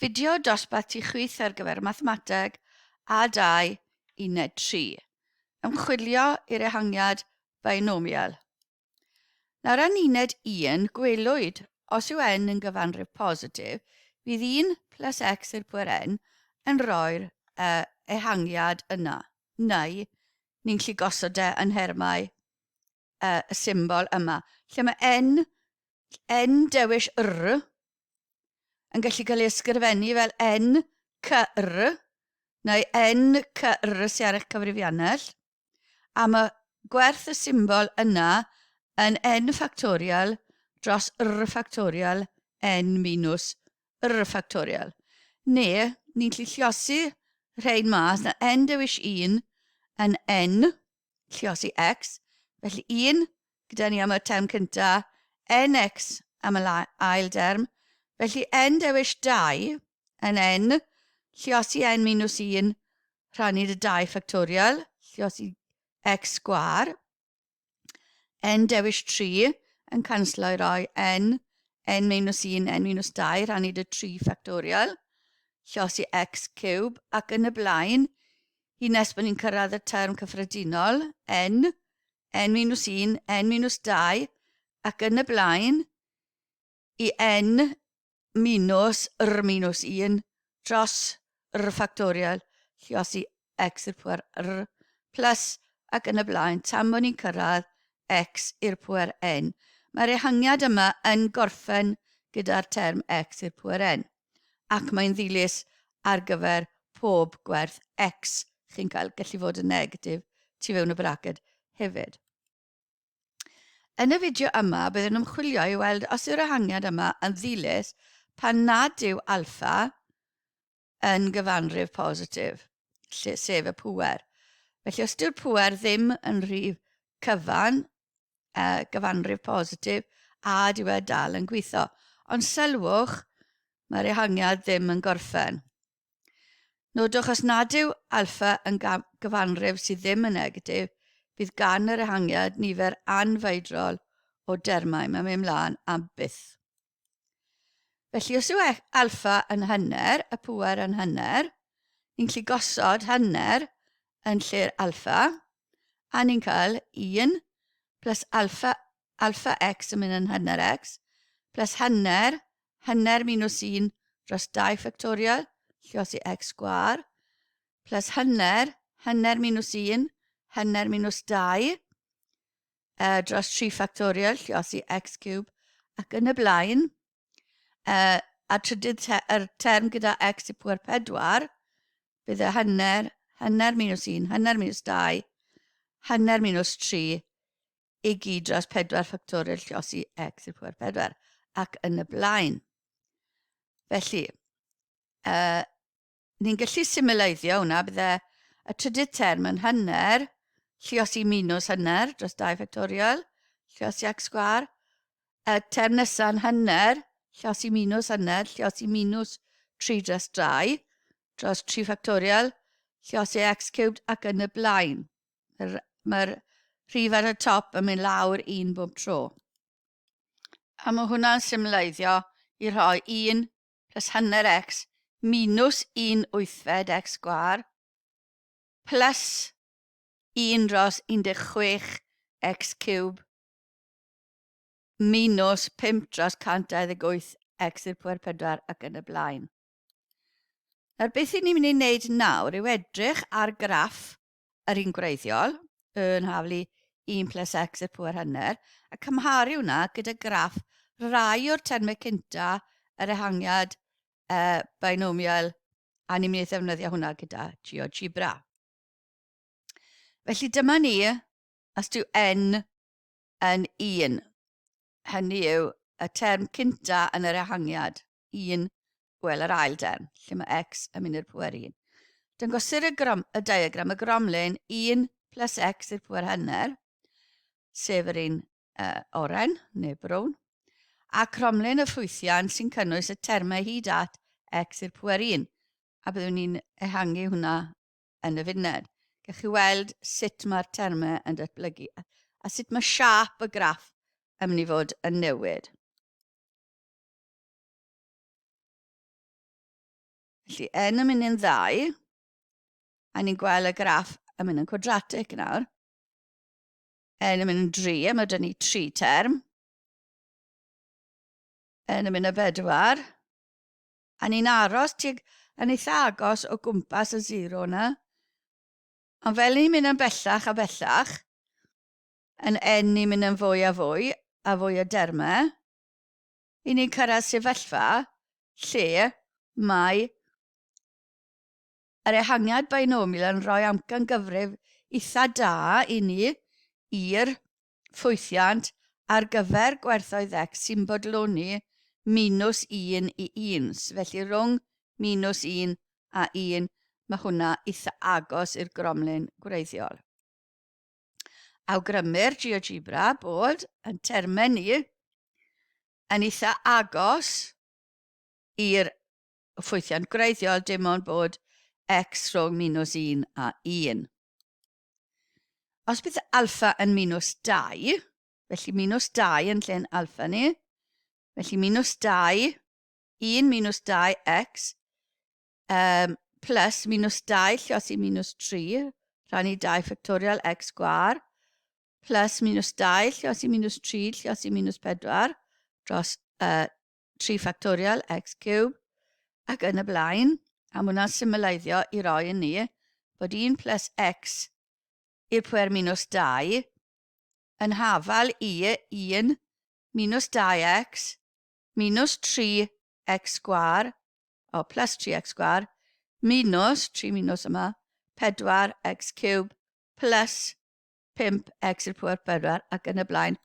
Fideo dosbarth tu chwith ar gyfer Mathemateg A2 Uned 3. Ymchwilio i'r ehangiad binomial. Nawr yn Uned 1, gwelwyd, os yw n yn gyfanrif positif, fydd 1 plus x i'r pwer n yn rhoi'r uh, ehangiad yna, neu ni'n gallu gosod e yn nhermau uh, y symbol yma, lle mae n, n dewis r yn gallu cael ei ysgrifennu fel n c r neu n c r sy'n ar eich cyfrifiannell, a mae gwerth y symbol yna yn n factorial dros r factorial n minus r factorial. Neu, ni'n gallu lliosi rhain mas, na n dewis 1 yn n lliosi x, felly 1 gyda ni am y term cynta, nx am y ail derm, felly n dewis 2 yn n, lliosi n minus 1 rhannu dy 2 ffactorial, lliosi x sgwar, n dewis 3 yn canslo i roi n, n minus 1, n minus 2 rhannu dy 3 ffactorial, lliosi x cube, ac yn y blaen, hyd nes bod ni'n cyrraedd y term cyffredinol, n, n minus 1, n minus 2, ac yn y blaen, i n minus r minus 1 dros r ffactorial, lliosi x i'r pwer r, plus ac yn y blaen, tan bod ni'n cyrraedd x i'r pwer n. Mae'r ehangiad yma yn gorffen gyda'r term x i'r pwer n. ac mae'n ddilys ar gyfer pob gwerth x chi'n cael, gallu fod yn negatif tu fewn y braced hefyd. Yn y fideo yma, byddwn yn ymchwilio i weld os yw'r ehangiad yma yn ddilys pan nad yw alfa yn gyfanrif positif, lle, sef y pŵer. Felly os dyw'r pŵer ddim yn rhif cyfan, uh, gyfanrif positif, a dyw e dal yn gweithio. Ond sylwch, mae'r ehangiad ddim yn gorffen. Nodwch os nad yw alfa yn gyfanrif sydd ddim yn negatif, bydd gan yr ehangiad nifer anfeidrol o dermau. Mae'n mynd mlaen am byth. Felly os yw e, alfa yn hanner, y pŵer yn hanner, ni'n gallu gosod hanner yn lle'r alfa, a ni'n cael 1 plus alfa, alfa x yn mynd yn hanner x, plus hanner, hanner minus 1 dros 2 ffactorial, lliosi x sgwar, plus hanner, hanner minus 1, hanner minus 2, uh, dros 3 ffactorial, lliosi x cube, ac yn y blaen, uh, a trydydd te yr term gyda x i pwer 4, bydd y hanner, hanner minus 1, hanner minus 2, hanner minus 3, i gyd dros 4 ffactorial lliosi x i'r pwer 4, ac yn y blaen. Felly, uh, ni'n gallu symleiddio hwnna, bydde y trydydd term yn hanner, lliosi minus hanner dros 2 ffactorial, lliosi x sgwar. Y term nesaf yn hanner, lliosi minus hanner, lliosi minus 3 dros 2, dros 3 ffactorial, lliosi x cubed ac yn y blaen. Mae'r mae rhif ar y top yn mynd lawr un bob tro. A mae hwnna'n symleiddio i rhoi 1 plus hanner x minus 1 wythfed x sgwar plus 1 dros 16 x cube minus 5 dros 128 x i'r pwer 4 ac yn y blaen. Nawr beth i ni'n mynd i wneud nawr yw edrych ar graff yr un gwreiddiol, yn haflu 1 plus x i'r pŵer hanner, a cymharu hwnna gyda graff rai o'r termau cynta yr ehangiad uh, binomial, a ni'n mynd i ddefnyddio hwnna gyda GeoGebra. Felly dyma ni, os dyw n yn 1, hynny yw y term cynta yn yr ehangiad, 1, wel yr ail derm, lle mae x yn mynd i'r pwer 1. Dangosir y, grom, y diagram y gromlin 1 plus x i'r pwer hanner, sef yr un uh, oren neu brown, a cromlin y ffwythiant sy'n cynnwys y termau hyd at x i'r pwer 1, a byddwn ni'n ehangu hwnna yn y funed. Gallwch chi weld sut mae'r termau yn datblygu a, a sut mae siâp y graff yn mynd i fod yn newid. Felly n yn mynd yn ddau, a ni'n gweld y graff yn mynd yn cwadratig nawr. N yn mynd yn dri, a mae dyn ni tri term. N yn mynd yn bedwar. A ni'n aros tuag yn eitha agos o gwmpas y zero yna. Ond fel ni'n mynd yn bellach a bellach, yn n ni'n mynd yn fwy a fwy a fwy o dermau, i ni'n cyrraedd sefyllfa lle mae yr ehangiad binomial yn rhoi amcangyfrif eitha da i ni i'r ffwythiant ar gyfer gwerthoedd x sy'n bodloni minws 1 i 1. Felly rhwng minws 1 a 1, mae hwnna eitha agos i'r gromlin gwreiddiol. Awgrymir GeoGebra bod yn termau ni yn eitha agos i'r ffwythiant gwreiddiol dim ond bod x rhwng minus 1 a 1. Os bydd alfa yn minus 2, felly minus 2 yn lle'n alfa ni, felly minus 2, 1 minus 2x, plus minus 2 lliosi minus 3, rhannu 2 ffactorial x sgwâr, plus minus 2 lliosi minus 3 lliosi minus 4 dros 3 ffactorial x cube, ac yn y blaen, a mae hwnna'n symleiddio i roi yn ni bod 1 plus x i'r pwer minus 2 yn hafal i 1 minus 2x minus 3x sgwâr o, plus 3x sgwâr, minus, 3 minus yma, 4x cube, plus 5x i'r pwer 4, ac yn y blaen.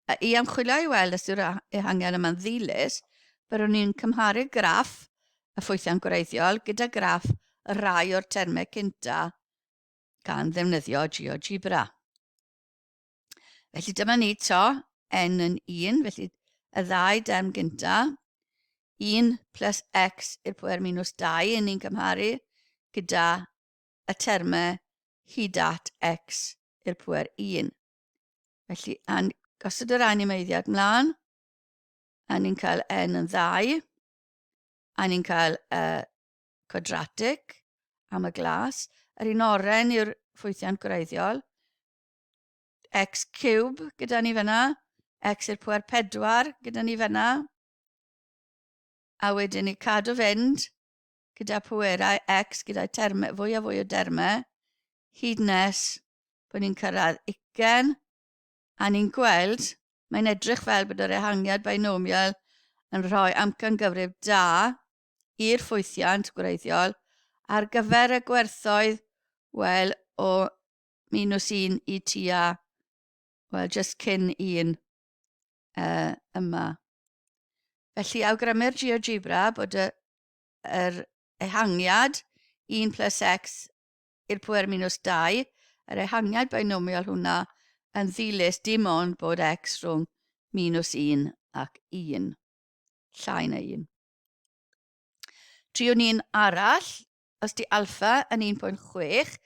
I ymchwilio i weld os yw'r ehangiad yma'n ddilys, byddwn ni'n cymharu graff y ffwythiant gwreiddiol gyda graff y rhai o'r termau cynta gan ddefnyddio GeoGebra. Felly dyma ni to, n yn 1, felly y ddau derm gynta, 1 plus x i'r pwer minus 2 yn ni'n cymharu gyda y termau hyd at x i'r pwer 1. Felly, an, gosod yr animeiddiad mlaen, a ni'n cael n yn ddau, a ni'n cael y cwadratig am y glas. Yr un oren yw'r ffwythiant gwreiddiol. X cube gyda ni fyna, x i'r pwer 4 gyda ni fyna. A wedyn ni cadw fynd gyda pwerau x gyda termau, fwy a fwy o dermau, hyd nes bod ni'n cyrraedd 20, a ni'n gweld, mae'n edrych fel bod yr ehangiad binomial yn rhoi amcangyfrif da i'r ffwythiant gwreiddiol ar gyfer y gwerthoedd, wel, o minus 1 i tua, wel, just cyn 1 yma. Felly, awgrymu'r GeoGebra bod y, yr ehangiad 1 plus x i'r pwer minus 2, yr ehangiad binomial hwnna yn ddilys dim ond bod x rhwng minus 1 ac 1, llai na 1. Triwn un arall, os di alfa yn 1.6,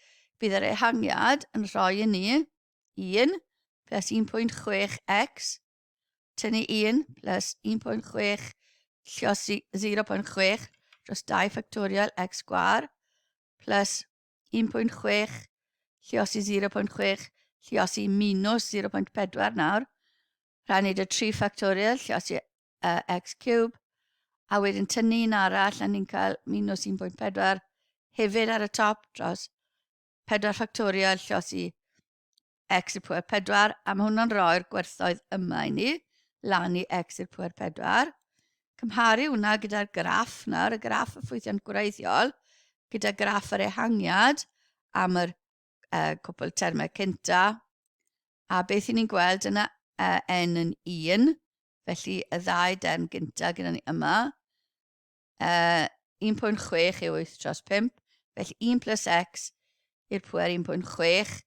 bydd yr ehangiad yn rhoi i ni 1 plus 1.6x tynnu 1 plus 1.6 lliosi 0.6 dros 2 ffactorial x sgwâr plus 1.6 lliosi 0.6 lliosi minus 0.4 nawr, rhannu dy 3 ffactorial lliosi x cube, a wedyn tynnu un arall a ni'n cael minus 1.4 hefyd ar y top dros 4 ffactorial lliosi x i'r pwer 4, a mae hwnna'n rhoi'r gwerthoedd yma i ni, lan i x i'r pwer 4. Cymharu hwnna gyda'r graff nawr, y graff y ffwythiant gwreiddiol, gyda graff yr ehangiad am yr cwpl termau cynta. A beth i ni'n gweld yna, n yn 1, felly y ddau derm gynta gyda ni yma. 1.6 yw 8 dros 5, felly 1 plus x i'r pwer 1.6,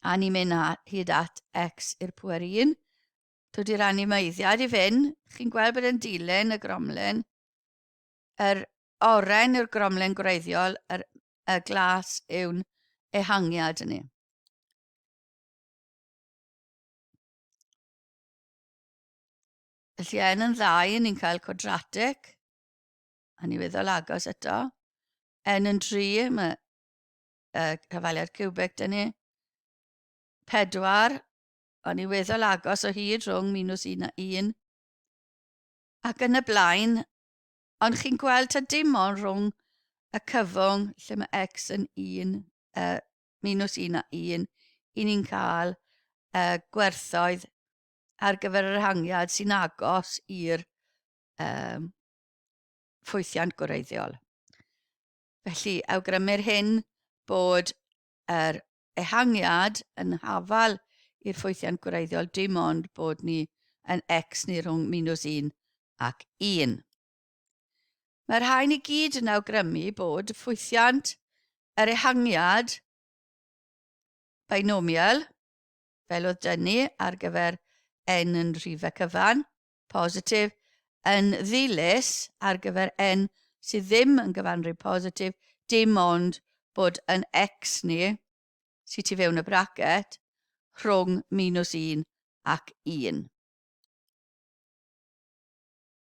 a ni'n mynd hyd at x i'r pwer 1. Dod i'r animeiddiad i fynd, chi'n gweld bod e'n dilyn y gromlin. Yr oren yw'r gromlin gwreiddiol, yr, y glas yw'n ehangiad ni. Felly n yn ddau, ni'n cael cwadratig. A ni weddol agos eto. N yn 3, mae cyfaliad cubic dyn ni. 4, o'n i weddol agos o hyd rhwng minus 1 a 1. Ac yn y blaen, ond chi'n gweld ta dim ond rhwng y cyfwng lle mae x yn 1, minus 1 a 1, i ni'n cael gwerthoedd ar gyfer yr ehangiad sy'n agos i'r um, ffwythiant gwreiddiol. Felly, awgrymir hyn bod yr ehangiad yn hafal i'r ffwythiant gwreiddiol dim ond bod ni yn x ni rhwng minus 1 ac 1. Mae'r rhain i gyd yn awgrymu bod ffwythiant yr ehangiad binomial, fel oedd dynnu ar gyfer n yn rhifau cyfan, positif, yn ddilys ar gyfer n sydd ddim yn gyfanrif positif, dim ond bod yn x ni, sydd tu fewn y bracet, rhwng minus 1 ac 1.